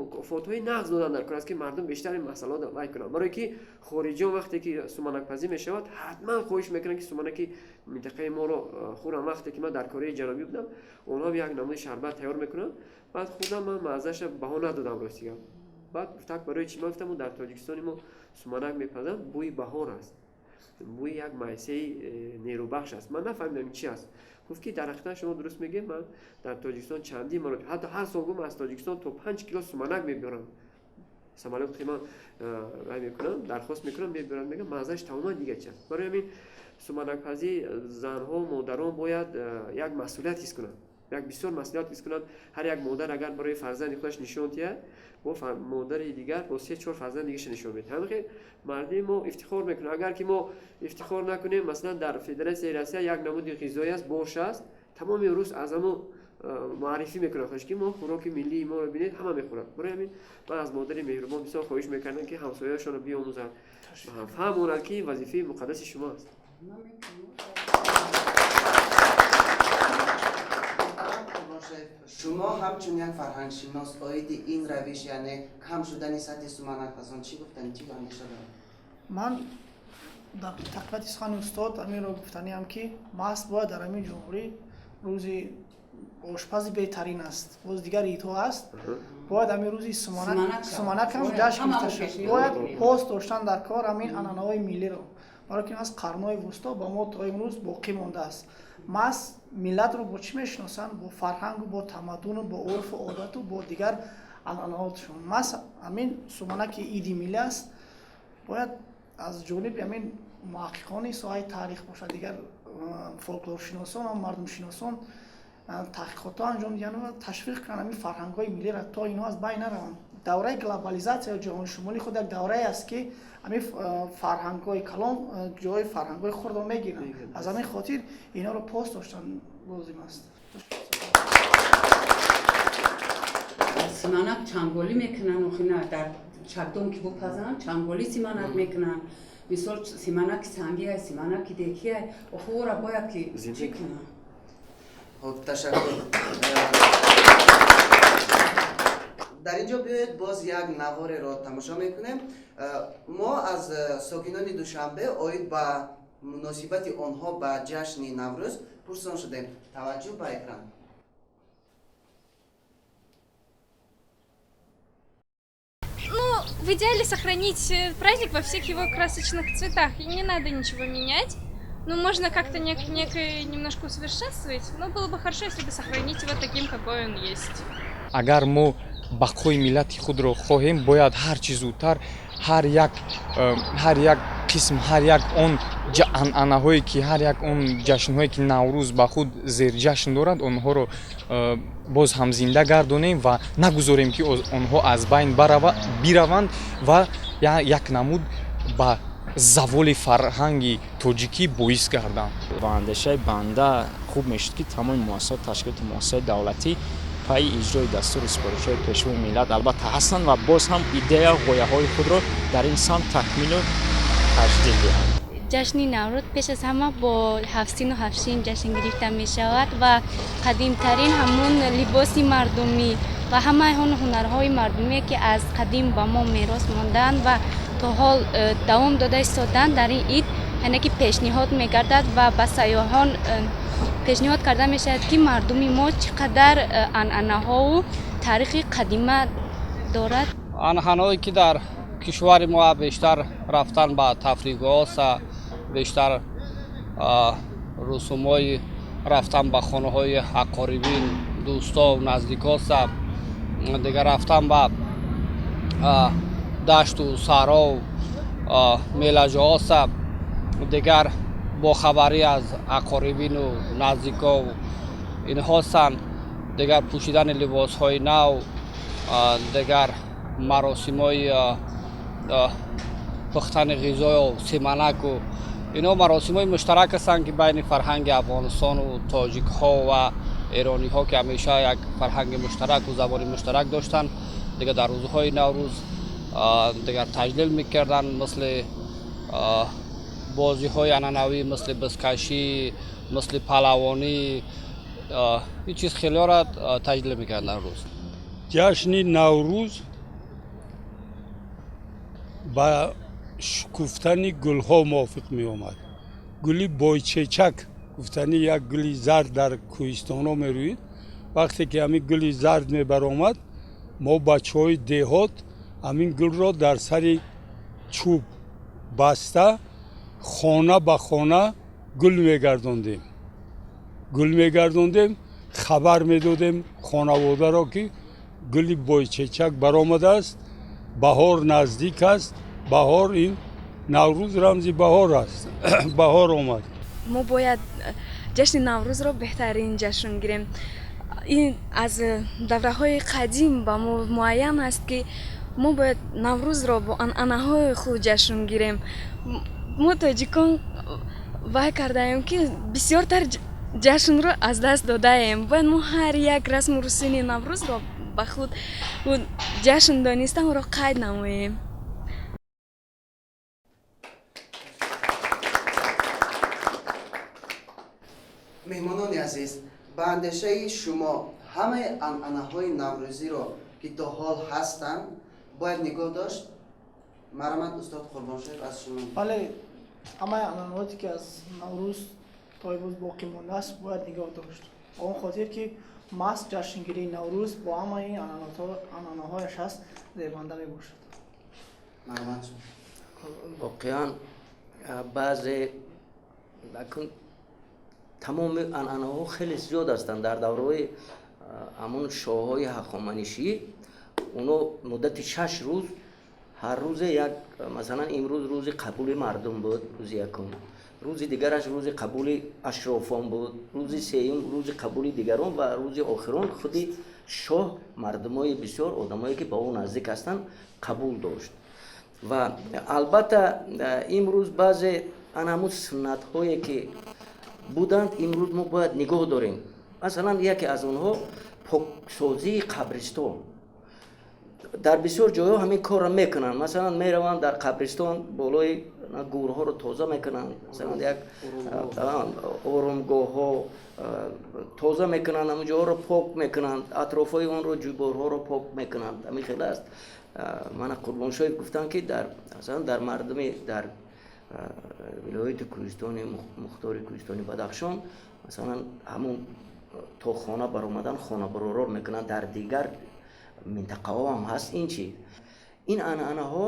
мукофотҳои нағз додан дар кор аст, ки мардум бештар ин масъалаҳо вай кунанд, барое ки хориҷиён вақте ки суманакпазӣ мешавад, ҳатман хоҳиш мекунанд, ки суманаки минтақаи моро хӯрам. Вақте ки ман дар Кореяи Ҷанубӣ будам, онҳо як намуди шарбат тайёр мекунанд, баъд худам ман маззаша баҳо надодам, рости гап. Баъд гуфтак, барои чӣ? Ман гуфтам, дар Тоҷикистони мо суманак мепазанд, бӯи баҳор аст, бӯи як майсаи нерӯбахш аст. Ман нафаҳмидам, чи аст. Гуфт, ки дар ҳақиқат шумо дуруст мегӯед, ман дар Тоҷикистон чандин маротиба, ҳатто ҳар сол гум аз Тоҷикистон то 5 кило суманак мебиёрам, самолёт ки ман вай мекунам, дархост мекунам, мебиёрам, мегӯям, маззааш тамоман дига чи аст. Барои ҳамин суманакпазӣ занҳо, модарон бояд як масъулият ҳис кунанд, як бисёр масъулият ҳис кунанд. Ҳар як модар агар барои фарзанди худаш нишон диҳад, бо модари дигар бо се чор фарзанди дигаша нишон медиҳад. Ҳамин хел мардуми мо ифтихор мекунад. Агар ки мо ифтихор накунем, масалан, дар Федератсияи Россия як намуди ғизоӣ аст, борщ аст, тамоми рус аз ҳамо муаррифӣ мекунад хош, ки мо хӯроки миллии моро бинед, ҳама мехӯрад. Барои ҳамин ман аз модари меҳрубон бисёр хоҳиш мекардам, ки ҳамсояашонро биомӯзанд, фаҳмонанд, ки вазифаи муқаддаси шумо аст. Шумо ҳамчун як фарҳангшинос оиди ин равиш, яъне кам шудани сатҳи суманакпазон, чӣ гуфтани, чӣ андеша доред? Ман дар тақвияти сухани устод ҳаминро гуфтаниам, ки маҳз бояд дар ҳамин ҷумҳурӣ рӯзи ошпази беҳтарин аст, боз дигар идҳо аст, бояд ҳамин рӯзи суманакам ҷашн гирифта шуд. Бояд пос доштан дар кор ҳамин анъанаҳои миллиро, барои ки аз қарнҳои вусто ба мо то имрӯз боқӣ мондааст. Маҳз миллатро бо чӣ мешиносанд? Бо фарҳангу бо тамаддуну бо урфу одату бо дигар анъанаотшон. Маҳз ҳамин суманаки иди миллӣ аст, бояд аз ҷониби ҳамин муҳаққиқони соҳаи таърих бошад, дигар фолклоршиносон ва мардумшиносон таҳқиқотҳо анҷом диҳанд ва ташвиқ кунанд ҳамин фарҳангҳои миллиро, то инҳо аз байн нараванд. Давраи глобализатсия ё ҷаҳоншумулӣ худ як даврае аст, ки ҳамин фарҳангҳои калон ҷои фарҳангҳои хурдро мегиранд. Аз ҳамин хотир инҳоро пос доштан лозим аст. Симанак чанголӣ мекунанд, охина дар чакдон ки бупазанд, чанголӣ симанак мекунанд. Мисол, симанаки сангиай, симанаки декиай, охи ӯра бояд ки чӣ кунанд? Хуб, ташаккур. Дар ин ҷо биёед, боз як навореро тамошо мекунем. Мо аз сокинони Душанбе оид ба муносибати онҳо ба ҷашни Наврӯз пурсон шудем. Таваҷҷӯҳ ба экран. Ну, в идеале сохранить праздник во всех его красочных цветах. И не надо ничего менять. Ну, можно как-то некое немножко усовершенствовать, но было бы хорошо, если бы сохранить его таким, какой он есть. Агар мо бақои миллати худро хоҳем, бояд ҳарчи зудтар ҳар як қисм, ҳар як он анъанаҳое ки, ҳар як он ҷашнҳое ки Наврӯз ба худ зерҷашн дорад, онҳоро боз ҳам зинда гардонем ва нагузорем, ки онҳо аз байн бираванд ва як намуд ба заволи фарҳанги тоҷикӣ боис гарданд. Ба андешаи банда, хуб мешуд, ки тамоми муассисот, ташкилоти муассисаи давлатӣ пайи иҷрои дастури супоришҳои Пешвои миллат албатта ҳастанд ва боз ҳам идея, ғояҳои худро дар ин самт такмилу таҷдид диҳанд. Ҷашни Наврӯз пеш аз ҳама бо ҳафтсину ҳафтшин ҷашн гирифта мешавад ва қадимтарин ҳамун либоси мардумӣ ва ҳамаи он ҳунарҳои мардумие, ки аз қадим ба мо мерос мондаанд ва то ҳол давом дода истодаанд, дар ин ид яъне ки пешниҳод мегардад ва ба сайёҳон пешниҳод карда мешавад, ки мардуми мо чӣ қадар анъанаҳову таърихи қадима дорад. Анъанаҳое ки дар кишвари мо бештар рафтан ба тафриҳгоҳоста, бештар русумҳои рафтан ба хонаҳои ақорибин, дӯсто, наздикоста, дигар рафтан ба дашту саҳров, мелаҷоҳоста. Дигар бохабарӣ аз ақорибину наздико инҳо ҳастанд. Дигар пӯшидани либосҳои нав, дигар маросимҳои пухтани ғизою симанаку инҳо маросимҳои муштарак ҳастанд, ки байни фарҳанги Афғонистону тоҷикҳо ва эрониҳо, ки ҳамеша як фарҳанги муштараку забони муштарак доштанд, дигар дар рӯзҳои Наврӯз дигар таҷлил мекарданд, мисли бозиҳои анъанавӣ, мисли бизкашӣ, мисли палавонӣ, ин чиз хелеро таҷлил мекарданд дар рӯз. Ҷашни Наврӯз ба шукуфтани гулҳо мувофиқ меомад. Гули бойчечак гуфтани як гули зард дар кӯҳистонҳо мерӯид. Вақте ки ҳамин гули зард мебаромад, мо бачаҳои деҳот ҳамин гулро дар сари чӯб баста хона ба хона гул мегардондем. Гул мегардондем, хабар медодем хонаводаро, ки гули бойчечак баромадааст, баҳор наздик аст. Баҳор, ин Наврӯз рамзи баҳор аст. Баҳор омад. Мо бояд ҷашни Наврӯзро беҳтарин ҷашн гирем. Ин аз давраҳои қадим ба мо муайян аст, ки мо бояд Наврӯзро бо анъанаҳои худ ҷашн гирем. Мо тоҷикон вай кардаем, ки бисёртар ҷашнро аз даст додаем. Бояд мо ҳар як расму русуми Наврӯзро ба худ ҷашн дониста онро қайд намоем. Меҳмонони азиз, ба андешаи шумо ҳамаи анъанаҳои наврӯзиро, ки то ҳол ҳастанд, бояд нигоҳ дошт? Марҳамат, устод Қурбоншоев, аз шумо. Бале, ҳамаи анъанаоте, ки аз Наврӯз то имрӯз боқӣ мондааст, бояд нигоҳ дошт. Ба он хотир, ки маҳз ҷашнгирии Наврӯз бо ҳамаи анъанаҳояш ҳаст, зебанда мебошад. Марҳамат. Воқеан, баъзе тамоми анъанаҳо хеле зиёд ҳастанд. Дар давраҳои ҳамон шоҳҳои ҳахоманишӣ оно муддати 6 рӯз ҳар рӯзе як, масалан, имрӯз рӯзи қабули мардум буд, рӯзи якум, рӯзи дигараш рӯзи қабули ашрофон буд, рӯзи сеюм рӯзи қабули дигарон ва рӯзи охирон худи шоҳ мардумои бисёр, одамое ки ба ӯ наздик ҳастанд, қабул дошт. Ва албатта имрӯз баъзе ана ҳамун суннатҳое ки буданд, имрӯз мо бояд нигоҳ дорем. Масалан, яке аз онҳо поксозии қабристон. Дар бисёр ҷойҳо ҳамин корро мекунанд. Масалан, мераванд дар қабристон, болои гӯрҳоро тоза мекунанд, масалан, як оромгоҳҳо тоза мекунанд, ҳамон ҷоҳоро пок мекунанд, атрофҳои онро, ҷӯйборҳоро пок мекунанд. Ҳамин хел аст. Мана Қурбоншоев гуфтанд, ки дар, масалан, дар мардуми дар вилояти кӯҳистони мухтори кӯҳистони Бадахшон, масалан, ҳамон то хона баромадан хонабаророр мекунанд. Дар дигар минтақаҳо ҳам ҳаст ин чиз. Ин анъанаҳо,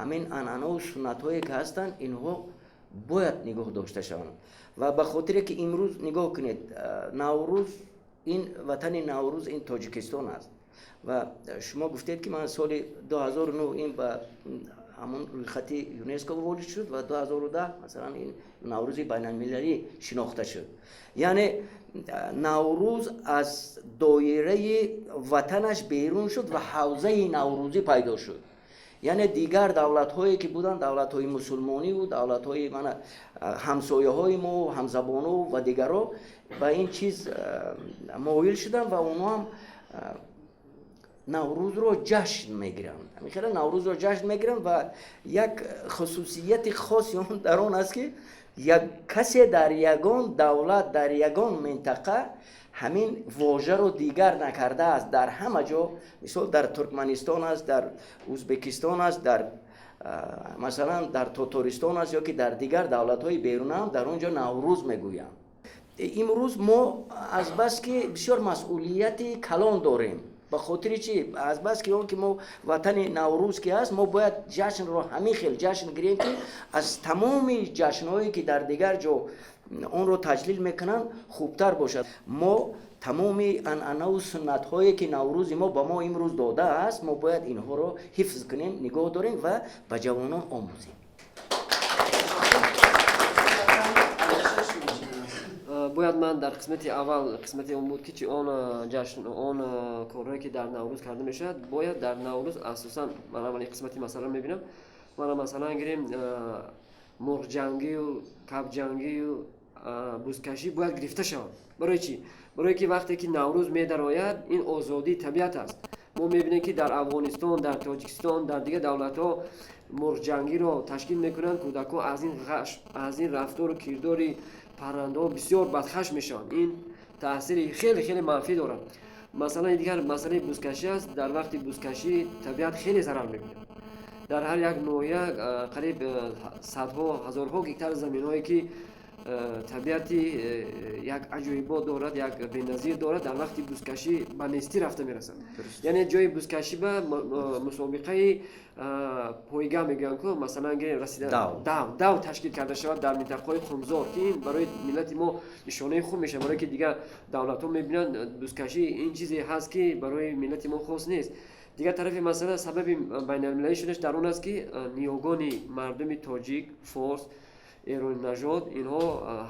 ҳамин анъанаву суннатҳое ки ҳастанд, инҳо бояд нигоҳ дошта шаванд. Ва ба хотире ки имрӯз нигоҳ кунед, Наврӯз, ин ватани Наврӯз ин Тоҷикистон аст. Ва шумо гуфтед, ки ман соли 2009 ин ба ҳамон рӯйхати ЮНЕСКО ворид шуд ва 2010, масалан, ин Наврӯзи байналмилалӣ шинохта шуд. Яъне Наврӯз аз доираи ватанаш берун шуд ва ҳавзаи наврӯзӣ пайдо шуд. Яъне дигар давлатҳое ки буданд, давлатҳои мусулмониву давлатҳои мана ҳамсояҳои мо, ҳамзабону ва дигарро ба ин чиз моил шуданд ва онҳо ҳам Наврӯзро ҷашн мегиранд. Ҳамин Наврӯзро ҷашн мегиранд ва як хусусияти хоси он дар он аст, ки як касе дар ягон давлат, дар ягон минтақа ҳамин вожаро дигар накардааст. Дар ҳама ҷо, мисол, дар Туркманистон аст, дар Ӯзбекистон аст, дар, масалан, дар Тотористон аст ё ки дар дигар давлатҳои берунаам дар он ҷо Наврӯз мегӯянд. Имрӯз мо азбаски бисёр масъулияти калон дорем, ба хотири чи? Азбаски он ки мо ватани Наврӯз ки ҳаст, мо бояд ҷашнро ҳамин хел ҷашн гирем, ки аз тамоми ҷашнҳое ки дар дигар ҷо онро таҷлил мекунанд, хубтар бошад. Мо тамоми анъанаву суннатҳое ки Наврӯзи мо ба мо имрӯз додааст, мо бояд инҳоро ҳифз кунем, нигоҳ дорем ва ба ҷавонон омӯзем. Бояд ман дар қисмати аввал, қисмати он буд, ки чи он ҷашн, он корҳое, ки дар Наврӯз карда мешавад, бояд дар Наврӯз асосан ман аввали қисмати масъаларо мебинам. Мана, масалан, гирем, мурғҷангию кабҷангию бузкашӣ бояд гирифта шавад. Барои чӣ? Барое ки вақте ки Наврӯз медарояд, ин озодии табиат аст. Мо мебинем, ки дар Афғонистон, дар Тоҷикистон, дар дигар давлатҳо мурғҷангиро ташкил мекунанд. Кӯдакҳо аз ин ғашм, аз ин рафтору кирдори паррандаҳо бисёр бадхашм мешаванд. Ин таъсири хеле хеле манфӣ дорад. Масъалаи дигар масъалаи бузкашӣ аст. Дар вақти бузкашӣ табиат хеле зарар мебинад. Дар ҳар як ноҳия қариб садҳо, ҳазорҳо гектар заминҳое, ки табиати як аҷоибот дорад, як беназир дорад, дар вақти бузкашӣ ба нестӣ рафта мерасад. Яъне ҷои бузкашӣ ба мусобиқаи пойга мегӯянд ку, масалан, гирем, расида дав ташкил карда шавад дар минтақаҳои хумзор, ки ин барои миллати мо нишонаи хуб мешавад, барое ки дигар давлатҳо мебинанд, бузкашӣ ин чизе ҳаст, ки барои миллати мо хос нест. Дигар тарафи масъала, сабаби байналмилалӣ шуданаш дар он аст, ки ниёгони мардуми тоҷик, форс, эронинажод, инҳо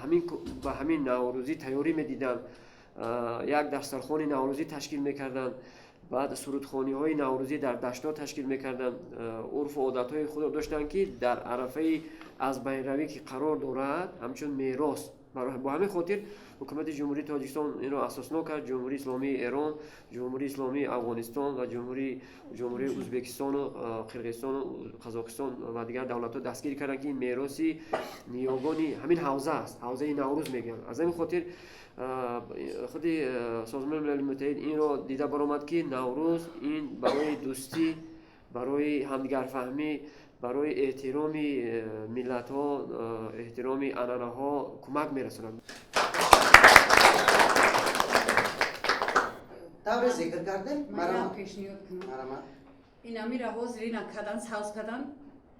ҳамин ба ҳамин наврӯзӣ тайёрӣ медиданд, як дастархони наврӯзӣ ташкил мекарданд, баъд сурудхониҳои наврӯзӣ дар даштҳо ташкил мекарданд, урфу одатҳои худро доштанд, ки дар арафаи аз байнравӣ ки қарор дорад, ҳамчун мерос. Бо ҳамин хотир ҳукумати Ҷумҳурии Тоҷикистон инро асоснок кард. Ҷумҳурии Исломии Эрон, Ҷумҳурии Исломии Афғонистон ва Ҷумҳурии Ӯзбекистону Қирғизистону Қазоқистон ва дигар давлатҳо дастгир карданд, ки ин мероси ниёгони ҳамин ҳавза аст, ҳавзаи Наврӯз мегӯянд. Аз ҳамин хотир худи Созмони Милали Муттаҳид инро дида баромад, ки Наврӯз ин барои дӯстӣ, барои ҳамдигарфаҳмӣ, барои эҳтироми миллатҳо, эҳтироми анъанаҳо кӯмак мерасонад. Тавре зикр кардем. Пешниҳод кунам. Ин амира ҳозир ина кадан, савз кадан,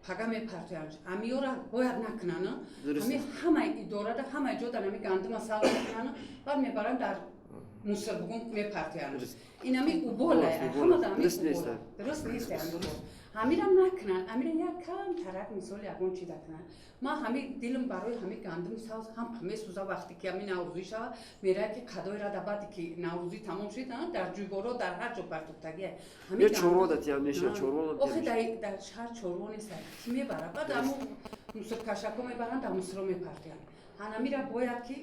пага мепартоянд. Амиёра бояд накунанд. Ами ҳамаи идорада, ҳамаи ҷо дар ами гандума савз мекунанд, баъд мебаранд, дар мусор бугун мепартоянд. Ин ами убола, ҳамада ами дуруст нест. Ҳамира накунанд, амира як кам тарак, мисол, ягон чи дакунанд. Ман ҳами дилам барои ҳами гандуми савз ҳам месӯза. Вақте ки ҳами наврӯзӣ шава, мерая ки қадойра да, баъде ки наврӯзӣ тамом шуд, дар ҷӯйборо, дар ҳар ҷо партофтагия. Охи дар шаҳр чорво нест, ки мебара? Баъд амо мусоркашако мебаранд, дар мусоро мепартоянд. Ҳанамира бояд ки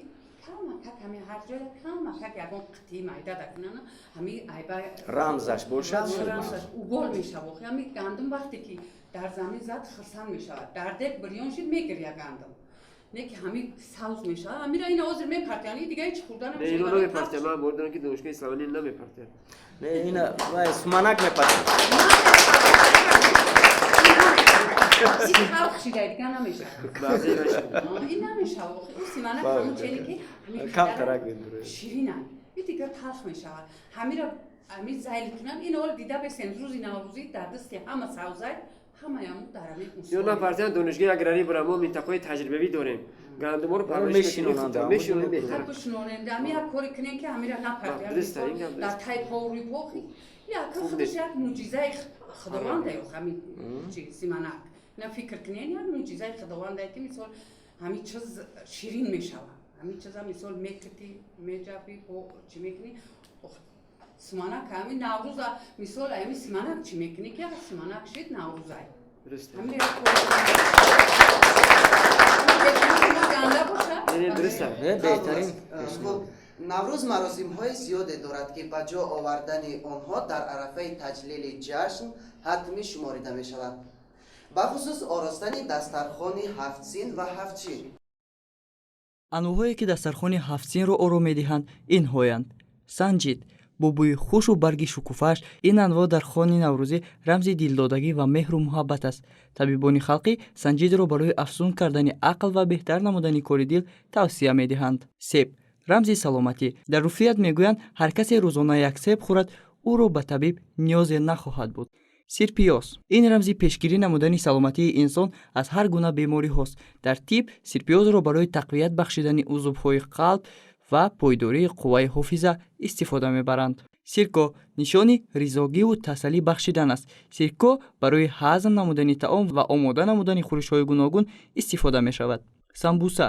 камакак ҳами ҳар ҷоя камакак ягон қитии майда дакунанд, ҳами айба рамзаш бошад. Рамзаш угол мешава. Охи ҳами гандум вақте ки дар замин зад, хирсанд мешавад, дар дег бирён шид, мегиря гандум. Не ки ҳами савз мешавад, ҳамира ина ҳозир мепартиянд, и дига ҳеч хӯрда намешавад. Ино намепартиянд, ман бор дорам, ки донишгоҳи исломӣ намепартиянд. Не, ина суманак мепартиянд. Ин халқ шида, дига намешавад, ин намешавад. Охи ӯ симанак ҳамун чене ки ширинанд, и дигар талх мешавад. Ҳамира ҳами зайл кунанд. Ин ҳол дида бесен, рӯзи наврӯзӣ дар дасти ҳама савзай, ҳамаяму дар ҳамин. Ё напартиянд. Донишгоҳи аграрӣ бара, мо минтақаҳои таҷрибавӣ дорем, гандуморо парвариш мешинонем, беҳтар. Бишинонем, ҳами як коре кунем, ки ҳамира напартиянд дар тай порӯи похи. Як худаш як мӯъҷизаи худованда, ё ҳамин чи симанак на фикр кунен, як мӯъҷизаи худованда, ки мисол ҳамин чиз ширин мешавад. Ҳамин чиза мисол мекити, меҷафӣ, чӣ мекунӣ, суманак ҳамин наврӯза, мисол, ҳамин симанак чӣ мекунӣ, ки симанак шид, наврӯзай. Ҳамин ганда боша. Беҳтарин. Наврӯз маросимҳои зиёде дорад, ки ба ҷо овардани онҳо дар арафаи таҷлили ҷашн ҳатмӣ шуморида мешавад, бахусус оростани дастархони ҳафтсин ва ҳафтчин. Анвоъҳое, ки дастархони ҳафтсинро оро медиҳанд, инҳоянд: санҷид бо бӯи хушу барги шукуфааш. Ин анвоъ дар хони наврӯзӣ рамзи дилдодагӣ ва меҳру муҳаббат аст. Табибони халқӣ санҷидро барои афзун кардани ақл ва беҳтар намудани кори дил тавсия медиҳанд. Себ рамзи саломатӣ. Дар урфият мегӯянд, ҳар касе рӯзона як себ хӯрад, ӯро ба табиб ниёзе нахоҳад буд. Сирпиёз ин рамзи пешгирӣ намудани саломатии инсон аз ҳар гуна бемориҳост. Дар тиб сирпиёзро барои тақвият бахшидани узвҳои қалб ва пойдории қувваи ҳофиза истифода мебаранд. Сирко нишони ризогиву тасаллӣ бахшидан аст. Сирко барои ҳазм намудани таом ва омода намудани хӯришҳои гуногун истифода мешавад. Самбуса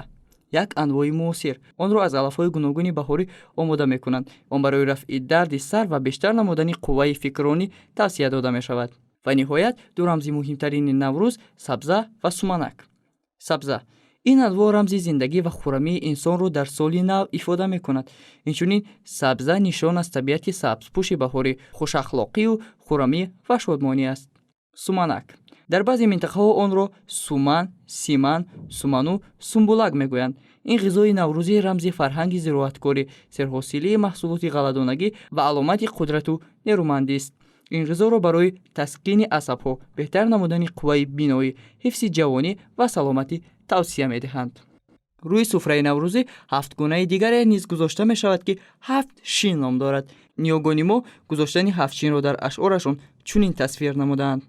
Як анвои муосир. Онро аз алафҳои гуногуни баҳорӣ омода мекунанд. Он барои рафъи дарди сар ва бештар намудани қувваи фикронӣ тавсия дода мешавад. Ва ниҳоят ду рамзи муҳимтарини Наврӯз: сабза ва суманак. Сабза: ин анво рамзи зиндагӣ ва хуррамии инсонро дар соли нав ифода мекунад. Инчунин сабза нишон аз табиати сабзпӯши баҳорӣ, хушахлоқию хуррамӣ ва шодмонӣ аст. Суманак: дар баъзе минтақаҳо онро суман, симан, суману, сумбулак мегӯянд. Ин ғизои наврӯзӣ рамзи фарҳанги зироаткорӣ, серҳосилии маҳсулоти ғалладонагӣ ва аломати қудрату нерӯмандист. Ин ғизоро барои таскини асабҳо, беҳтар намудани қувваи биноӣ, ҳифзи ҷавонӣ ва саломатӣ тавсия медиҳанд. Рӯи суфраи наврӯзӣ ҳафт гунаи дигаре низ гузошта мешавад, ки ҳафт шин ном дорад. Ниёгони мо гузоштани ҳафт шинро дар ашъорашон чунин тасвир намудаанд: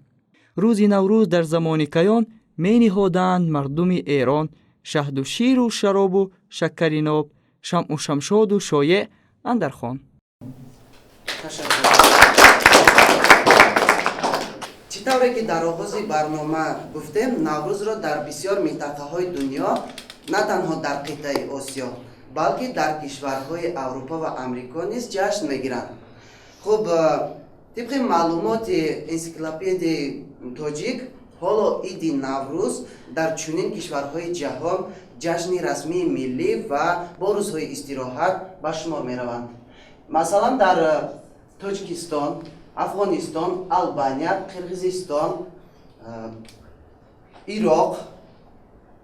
рӯзи Наврӯз дар замони Каён мениҳоданд мардуми Эрон, шаҳду ширу шаробу шакари ноб, шамъу шамшоду шоеъ андар хон. Чӣ тавре ки дар оғози барнома гуфтем, Наврӯзро дар бисёр минтақаҳои дунё, на танҳо дар қитъаи Осиё, балки дар кишварҳои Аврупо ва Амрико низ ҷашн мегиранд. Хуб, тибқи маълумоти энсиклопедияи тоҷик, ҳоло иди Наврӯз дар чунин кишварҳои ҷаҳон ҷашни расмии миллӣ ва бо рӯзҳои истироҳат ба шумор мераванд. Масалан, дар Тоҷикистон, Афғонистон, Албания, Қирғизистон, Ироқ,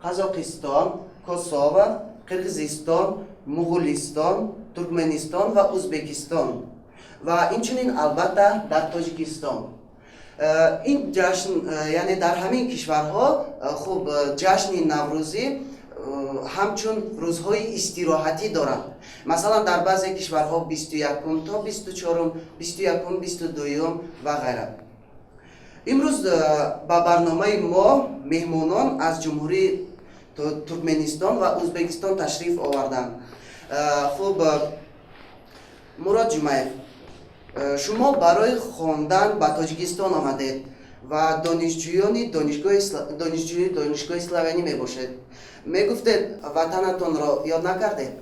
Қазоқистон, Косово, Қирғизистон, Муғулистон, Туркменистон ва Ӯзбекистон ва инчунин, албатта, дар Тоҷикистон. Ин ҷашн, яъне дар ҳамин кишварҳо, хуб, ҷашни наврӯзӣ ҳамчун рӯзҳои истироҳатӣ доранд. Масалан, дар баъзе кишварҳо 21-ум то 24-ум, 21-ум, 22-юм ва ғайра. Имрӯз ба барномаи мо меҳмонон аз Ҷумҳурии Туркменистон ва Ӯзбекистон ташриф оварданд. Хуб, Мурод Ҷумаев, шумо барои хондан ба Тоҷикистон омадед ва донишҷӯёни донишҷӯи Донишгоҳи славянӣ мебошед. Мегуфтед, ватанатонро ёд накардед?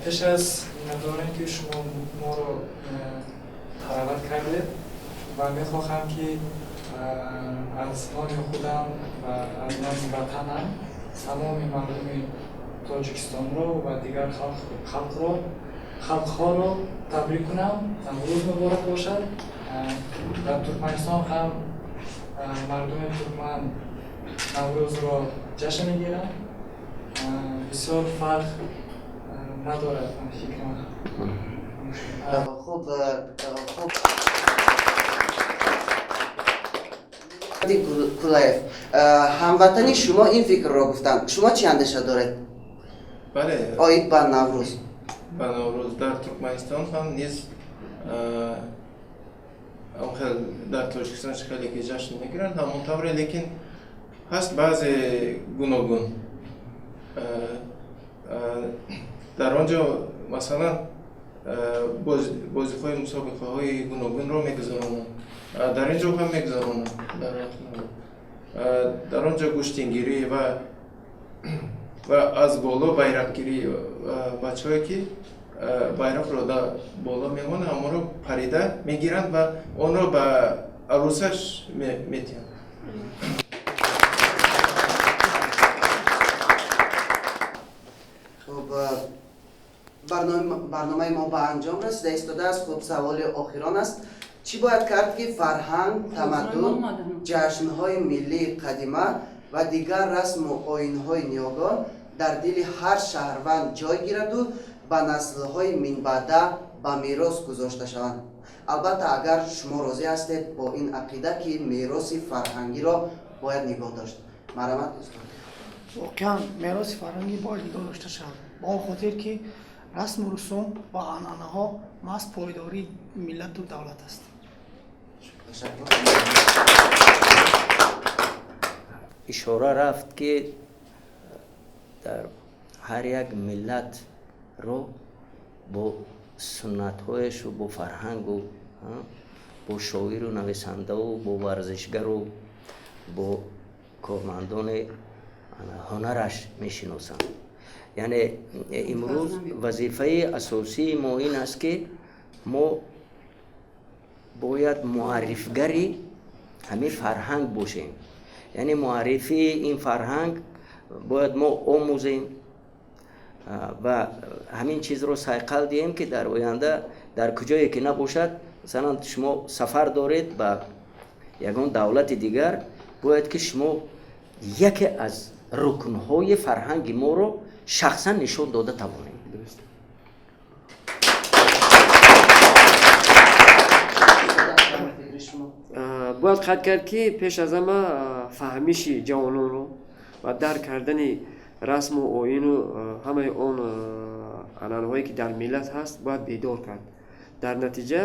Пеш аз миннатдорем, ки шумо моро даъват кардед, ва мехоҳам, ки аз номи худам ва аз номи ватанам тамоми мардуми Тоҷикистонро ва дигар халқро, халқҳоро табрик кунам. Наврӯз муборак бошад. Дар Туркманистон ҳам мардуми туркман Наврӯзро ҷашн мегиранд. Бисёр фарқ надорад, фикрам. Хуб, Кулаев, ҳамватани шумо ин фикрро гуфтанд. Шумо чӣ андеша доред? Бале. Оид ба Наврӯз. Ба Наврӯз дар Туркманистон ҳам низ дар Тоҷикистон чӣ хеле ки ҷашн мегиранд, ҳамон тавре, лекин ҳаст баъзе гуногун. Дар он ҷо, масалан, бозиҳои, мусобиқаҳои гуногунро мегузаронанд. Дар ин ҷо ҳам мегузаронанд. Дар он ҷо гӯштингирӣ ва аз боло байрақгирӣ, бачаҳое ки байрақро дар боло мемонанд, ҳамонро парида мегиранд ва онро ба арӯсаш метиҳанд. Хуб, барномаи мо ба анҷом расида истодааст. Хуб, саволи охирон аст: чӣ бояд кард, ки фарҳанг, тамаддун, ҷашнҳои миллии қадима ва дигар расму оинҳои ниёгон дар дили ҳар шаҳрванд ҷой гираду ба наслҳои минбаъда ба мерос гузошта шаванд? Албатта, агар шумо розӣ ҳастед бо ин ақида, ки мероси фарҳангиро бояд нигоҳ дошт. Марҳамат, устод. Воқеан, мероси фарҳангӣ бояд нигоҳ дошта шавад, ба он хотир ки расму русум ва анъанаҳо маҳз пойдории миллату давлат аст. Ташаккур. Ишора рафт, ки дар ҳар як миллатро бо суннатҳояшу бо фарҳангу, бо шоиру нависандаву бо варзишгару бо кормандони ҳунараш мешиносанд. Яъне имрӯз вазифаи асосии мо ин аст, ки мо бояд муаррифгари ҳамин фарҳанг бошем. Яъне муаррифии ин фарҳанг бояд мо омӯзем ва ҳамин чизро сайқал диҳем, ки дар оянда дар куҷое ки набошад, масалан шумо сафар доред ба ягон давлати дигар, бояд ки шумо яке аз рукнҳои фарҳанги моро шахсан нишон дода тавонем. Бояд қайд кард, ки пеш аз ҳама фаҳмиши ҷавононро ва дарк кардани расму оину ҳамаи он анъанаҳое, ки дар миллат ҳаст, бояд бедор кард. Дар натиҷа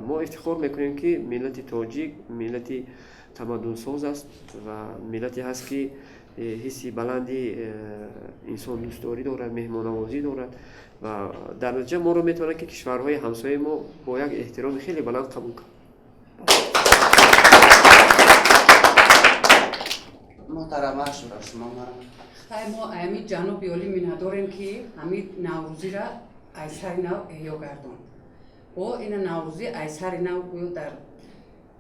мо ифтихор мекунем, ки миллати тоҷик миллати тамаддунсоз аст ва миллате ҳаст, ки ҳисси баланди инсондӯстдорӣ дорад, меҳмоннавозӣ дорад ва дар натиҷа моро метавонад, ки кишварҳои ҳамсояи мо бо як эҳтироми хеле баланд қабул кард. Муҳтарама Ашура, шумо марам. Хай, мо ами ҷаноби олӣ миннатдорем, ки ҳами наврӯзира аз сари нав эҳё гардонд. Бо ина наврӯзӣ аз сари нав гӯё дар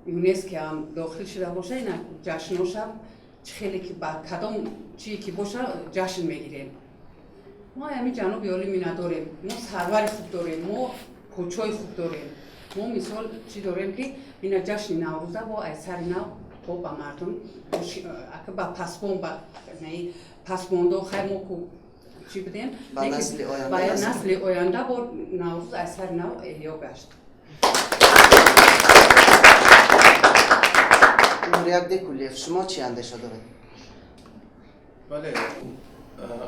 ЮНЕСКО ҳам дохил шуда боша, ина ҷашноша чӣ хеле ки ба кадом чие ки боша ҷашн мегирем. Мо ами ҷаноби олӣ миннатдорем. Мо сарвари хуб дорем, мо кӯчои хуб дорем. Мо мисол чӣ дорем, ки ина ҷашни наврӯза бо аз сари нав бо ба мардум ака ба пасбон ба пасмондо хай мо ку чӣ будем, ба насли оянда ба насли оянда бо наврӯз аз сари нав эҳё гашт. Нурияк Кулиев, шумо чӣ андеша доред? Бале,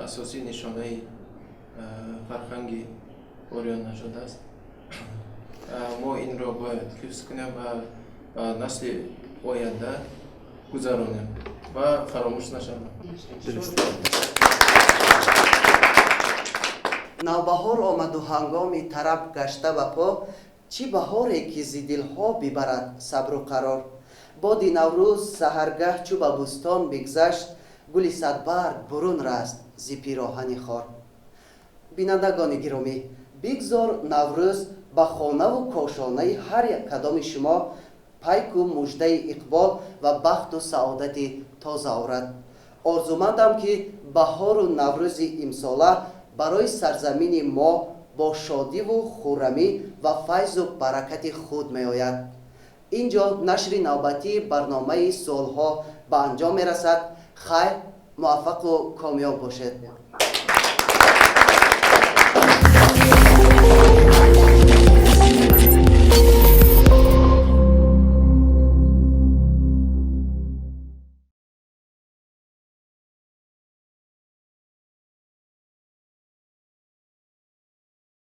асосии нишонаи фарҳанги ориённажод аст. Мо инро бояд ҳифз кунем ва ба насли оянда гузаронем ва фаромӯш нашавад. Навбаҳор омаду ҳангоми тараб гашта ба по, чӣ баҳоре, ки зи дилҳо бибарад сабру қарор. Боди наврӯз саҳаргаҳ чӯ ба бӯстон бигзашт, гули садбарг бурун раст зи пироҳани хор. Бинандагони гиромӣ, бигзор наврӯз ба хонаву кошонаи ҳар як кадоми шумо пайку муждаи иқбол ва бахту саодати тоза орад. Орзумандам, ки баҳору наврӯзи имсола барои сарзамини мо бо шодиву хуррамӣ ва файзу баракати худ меояд. Ин ҷо нашри навбатии барномаи суолҳо ба анҷом мерасад. Хайр, муваффақу комёб бошед.